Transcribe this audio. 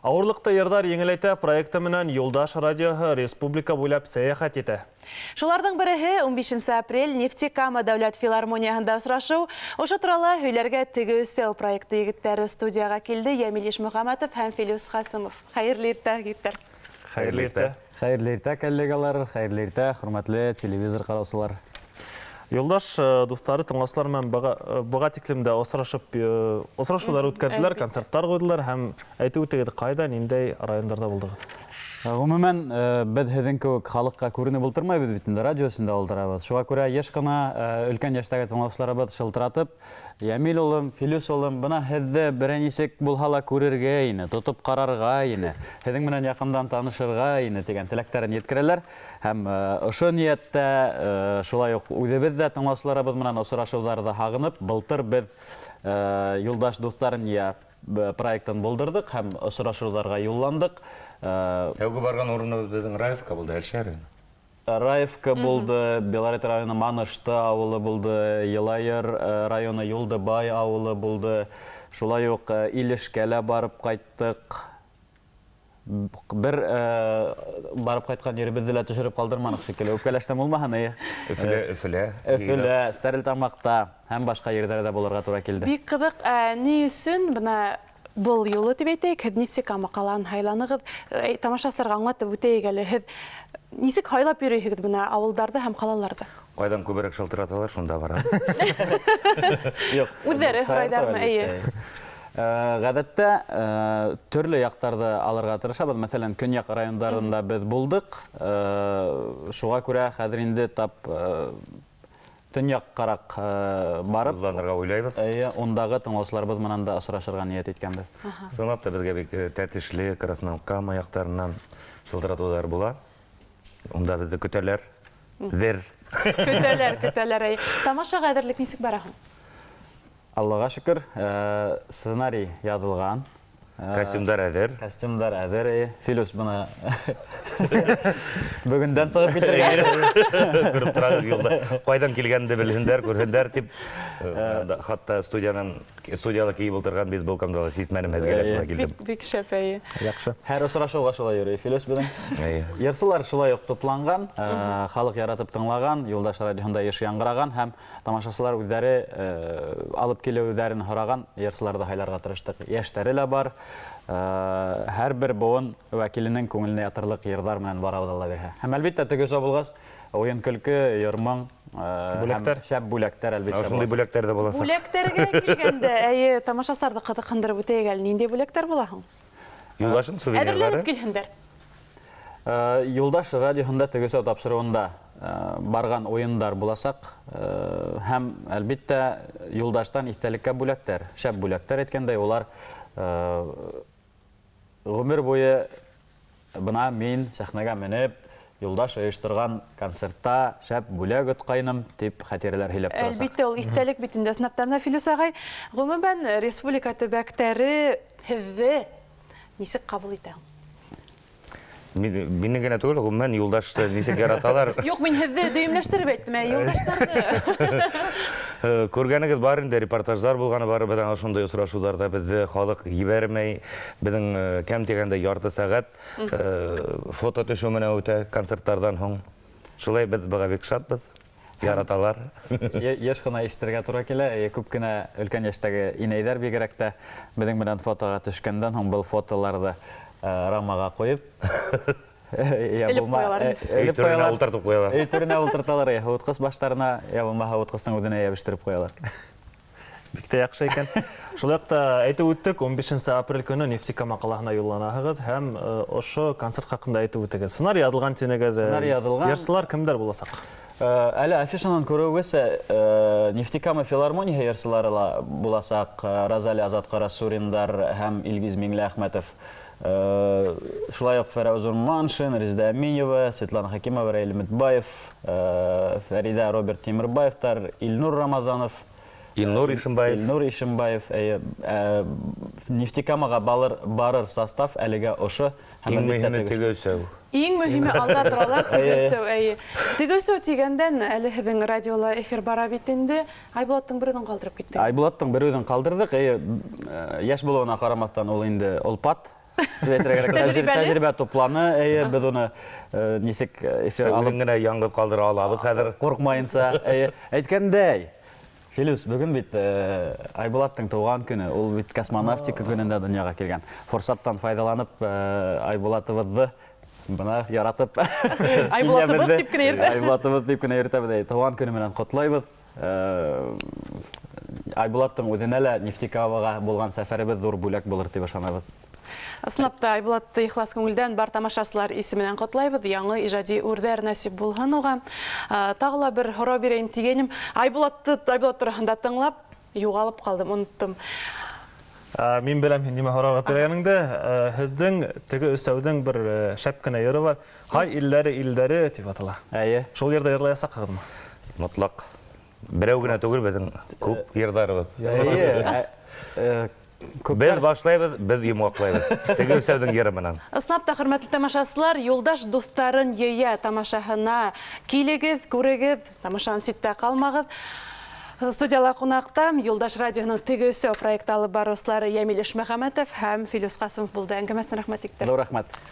Ауырлыҡты йырҙар еңеләйтә проекты менән Юлдаш радиоһы республика буйлап сәйәхәт итә. Шуларҙың береһе, унбишенсе апрель Нефтекама дәүләт филармонияһында осрашыу. Ошо турала һөйләргә Теге өсәү проекты егеттәре студияға килде, Йәмил Ишмөхәмәтов һәм Филүс Хасымов. Хәйерле иртә, егеттәр! Хәйерле иртә! Хәйерле иртә, коллегалар! Хәйерле иртә, хөрмәтле телевизор ҡараусылар! Юлдаш дуҫтары, тыңлаусылар менән быға, быға тиклем дә осрашып, осрашыуҙар үткәрҙеләр, концерттар ҡуйҙылар һәм әйтеп үтегеҙ, ҡайҙа, ниндәй райондарҙа булдығыҙ? Ғөмүмән, беҙ һеҙҙең кеүек халыҡҡа күренеп ултырмайбыҙ бит инде, радио эсендә ултырабыҙ. Шуға күрә еш ҡына өлкән йәштәге тыңлаусыларыбыҙ шылтыратып, Йәмил улым, Филүс улым, бына һеҙҙе берәй нисек булһа ла күрергә ине, тотоп ҡарарға ине, һеҙҙең менән яҡындан танышырға ине, тигән теләктәрен еткерәләр. Һәм ошо ниәттә шулай уҡ үҙебеҙ дә тыңлаусыларыбыҙ менән осрашыуҙарҙы һағынып, былтыр беҙ Юлдаш дуҫтарынья проектын булдырҙыҡ һәм осрашыуҙарға юлландыҡ. Тәүге барған урыныбыҙ беҙҙең Раевка булды, Әлшәй районы. Раевка булды, Белорет районы Манышты ауылы булды, Йылайыр районы Юлдыбай ауылы булды, шулай уҡ Илешкә лә барып ҡайттыҡ. Бер барып ҡайтҡан еребеҙҙе лә төшөрөп ҡалдырманыҡ шикелле. Үпкәләштән булмаһын, эйе. Өфөлә, Өфөлә. Өфөлә, Стәрлетамаҡта һәм башҡа ерҙәрҙә булырға тура килде. Бик ҡыҙыҡ, ә ни өсөн бына был юлы дип әйтәйек, һеҙ Нефтекама ҡалаһын һайланығыҙ? Тамашасыларға аңлатып үтәйек әле, һеҙ нисек һайлап йөрөйһөгөҙ бына ауылдарҙы һәм ҡалаларҙы? Ҡайҙан күберәк шылтыраталар, шунда барам. Юҡ. Үҙҙәре һорайҙармы, эйе. Ғәҙәттә төрлө яҡтарҙы алырға тырышабыҙ. Мәҫәлән, көньяҡ райондарында беҙ булдыҡ. Шуға күрә хәҙер инде тап төньяҡҡараҡ барып, Юлланырға уйлайбыҙ. Эйе, ундағы тыңлаусыларыбыҙ менән дә осрашырға ниәт иткәнбеҙ. Ысынлап та беҙгә бик Тәтешле, Краснокама яҡтарынан шылтыратыуҙар була. Унда беҙҙе көтәләр. Дер. Көтәләр, көтәләр, әй. Тамашаға әҙерлек нисек бара һуң? Аллаға шөкөр, сценарий яҙылған. Костюмдар әҙер. Костюмдар әҙер, әйе. Филүс бына бөгөндән сығып китергә. Күреп торабыҙ юлда. Ҡайҙан килгәнде белһендәр, күрһендәр дип, хатта студиянан студияла кейеп ултырған бейсболкамды ла сисмәнем, һеҙгә лә шулай килдем. Бик, бик шәп, әйе. Яҡшы. Һәр осрашыуға шулай йөрөй Филүс беҙҙең. Әйе. Йырсылар шулай уҡ тупланған, халыҡ яратып тыңлаған, Юлдаш радиоһында еш яңғыраған һәм тамашасылар үҙҙәре алып килеүҙәрен һораған йырсыларҙы һайларға тырыштыҡ. Йәштәре лә бар. Һәр бер быуын вәкиленең күңеленә ятырлыҡ йырҙар менән барабыҙ, Алла бирһә. Һәм, әлбиттә, теге осрау булғас, уйын-көлкө, йыр-моң Бүләктәр. Шәп бүләктәр, әлбиттә. Ошондай бүләктәр ҙә буласаҡ. Бүләктәргә килгәндә, әйе, тамашасыларҙы ҡыҙыҡһындырып үтәйек әле, ниндәй бүләктәр була һуң? Юлдашың сувенирҙары. Әҙерләнеп килһендәр. Юлдаш радиоһында Тегесәү тапшырыуында барған уйындар буласаҡ. Һәм, әлбиттә, Юлдаштан иҫтәлеккә бүләктәр. Шәп бүләктәр әйткәндәй, улар ғүмер буйы бына мин сәхнәгә менеп, Юлдаш ойошторған концертта шәп бүләк отҡайным, тип хәтирәләр һөйләп торасаҡ. Әлбиттә, ул иҫтәлек бит инде, ысынлап та. Менә Филүс ағай, ғөмүмән, республика төбәктәре һеҙҙе нисек ҡабул итә һуң? Мине генә түгел, ғөмүмән, Юлдашты нисек яраталар? Юҡ, мин һеҙҙе дөйөмләштереп әйттем, ә Юлдаштарҙы. Күргәнегеҙ бар инде, репортаждар булғаны бар, беҙ ошондай осрашыуҙарҙа беҙҙе халыҡ ебәрмәй, беҙҙең кәм тигәндә ярты сәғәт фото төшөү менән үтә концерттарҙан һуң. Шулай беҙ быға бик шатбыҙ, яраталар. Йыш ҡына ишетергә тура килә, күп кенә өлкән йәштәге инәйҙәр бигерәк тә беҙҙең менән фотоға төшкәндән һуң был фотоларҙы рамаға ҡуйып, я Элеп булма, ҡуялар. Өй түренә ултыртып ҡуялар. Өй түренә ултырталар, я һыуытҡыс баштарына, я булмаһа һыуытҡыстың үҙенә йәбештереп ҡуялар. Бик тә яҡшы икән. Шулай уҡ та әйтеп үттек, 15 апрель көнө Нефтекама ҡалаһына юлланаһығыҙ һәм ошо концерт хаҡында әйтеп үтегеҙ. Сценарий яҙылған тинегеҙ. Сценарий яҙылған. Йырсылар кемдәр буласаҡ? Әле афишанан күреүегеҙсә, Нефтекама филармонияһы йырсылары ла буласаҡ. Розалия Азат Ҡарасуриндар һәм Илгиз Миңлеәхмәтов. Шулай уҡ Фәрәүз Урманшин, Резеда Әминева, Светлана Хәкимова, Раил Өметбаев, Фәриҙә Роберт Тимербаевтар, Илнур Рамазанов, Илнур Ишембаев. Илнур Ишембаев, әйе, Нефтекамаға барыр состав әлегә ошо. Иң мөһиме тегеүсәү. Иң мөһиме алда торалар тегеүсәү, әйе. Тегеүсәү тигәндән әле һеҙҙең радиола эфир бара бит инде. Айбулаттың бер үҙен ҡалдырып киттек. Айбулаттың бер үҙен ҡалдырҙыҡ, әйе, йәш булыуына ҡарамаҫтан ул инде олпат. Дип әйтергә кәрәк. Тәжрибәле. Тәжрибә тупланы, әйе, беҙ уны нисек эфир алып Үҙен генә яңғыҙ ҡалдыра алабыҙ хәҙер. Ҡурҡмайынса, әйе. Әйткәндәй, Филүс, бөгөн бит Айбулаттың тыуған көнө, ул бит космонавтика көнөндә донъяға килгән. Форсаттан файҙаланып, Айбулатыбыҙҙы бына яратып Айбулатыбыҙ тип кенә йөртә. Айбулатыбыҙ тип кенә йөртәбеҙ. Әйе, тыуған көнө менән ҡотлайбыҙ. Айбулаттың үҙенә лә Нефтекамаға булған сәфәребеҙ ҙур бүләк булыр тип ышанабыҙ. Ысынлап та, Айбулатты ихлас күңелдән бар тамашасылар исеменән ҡотлайбыҙ. Яңы ижади үрҙәр насип булһын уға. Тағы ла бер һорау бирәйем тигәнем. Айбулат тураһында тыңлап, юғалып ҡалдым, оноттом. Мин беләм һин нимә һорарға теләгәнеңде. Һеҙҙең теге өсәүҙең бер шәп кенә йыры бар. Һай илләре, илләре тип атала. Әйе. Шул йырҙы йырлаясаҡһығыҙмы? Мотлаҡ. Берәү генә түгел, беҙҙең күп йырҙарыбыҙ. Әйе. Беҙ башлайбыҙ, беҙ йомғаҡлайбыҙ. Теге өсәүҙең йыры менән. Ысынлап та, хөрмәтле тамашасылар, Юлдаш дуҫтарын йыя тамашаһына килегеҙ, күрегеҙ, тамашанан ситтә ҡалмағыҙ. Студияла ҡунаҡта Юлдаш радиоһының теге өсәү проекты алып барыусылары Йәмил Ишмөхәмәтов һәм Филүс Ҡасымов булды. Әңгәмәсенә рәхмәт итте. Ҙур рәхмәт.